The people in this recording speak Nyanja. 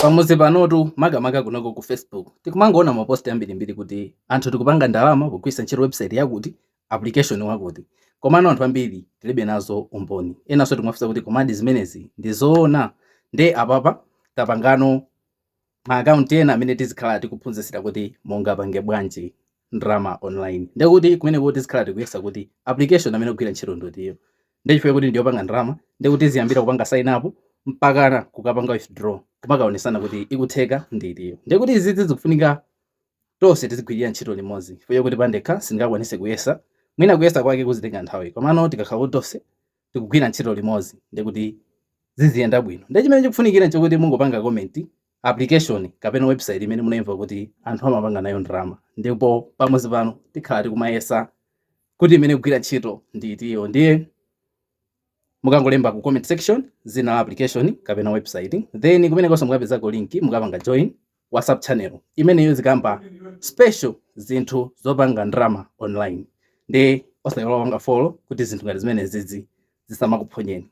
Pamudzi panotu, makamaka kunoko ku Facebook, tikumangoona ma post ambirimbiri kuti anthu tikupanga ndalama pogwiritsa ntchito website yakuti, application wakuti, komano anthu ambiri tilibe nazo umboni. Enanso tikumafunsa kuti komadi zimenezi ndi zoona? Nde apapa tapangano ma account ena amene tizikhala tikuphunzitsira kuti mungapange bwanji ndalama online. Ndekuti kumeneko tizikhala tikuyesa kuti application amene kugwira ntchito nditiyo. Ndechifukwa kuti ndiyopanga ndalama, ndekuti tiziyambira kupanga sign up mpakana kukapanga withdraw, kumakaonesana kuti ikutheka nditiyo. Ndekuti izizi zikufunika tonse tizigwirira ntchito limodzi, chifukwa kuti pandekha sindingakwanise kuyesa. Mwina kuyesa kwake kuzitenga nthawi, komano tikakhala kuti tonse tikugwira ntchito limodzi, ndekuti ziziyenda bwino. Ndi chimene chikufunikira nchokuti mungopanga comment application kapena website imene munayimva kuti anthu amapanga nayo ndalama, ndipo pamodzi pano tikhala tikumayesa kuti imene kugwira ntchito nditiyo. Ndiye mukangolemba ku comment section zina la application kapena website, then kumenekonso mukapezako link, mukapanga join WhatsApp channel imeneyo zikamba special zinthu zopanga ndalama online. Ndi osayiwala kupanga follow kuti zinthu ngati zimene zizi zisamakuphonyeni.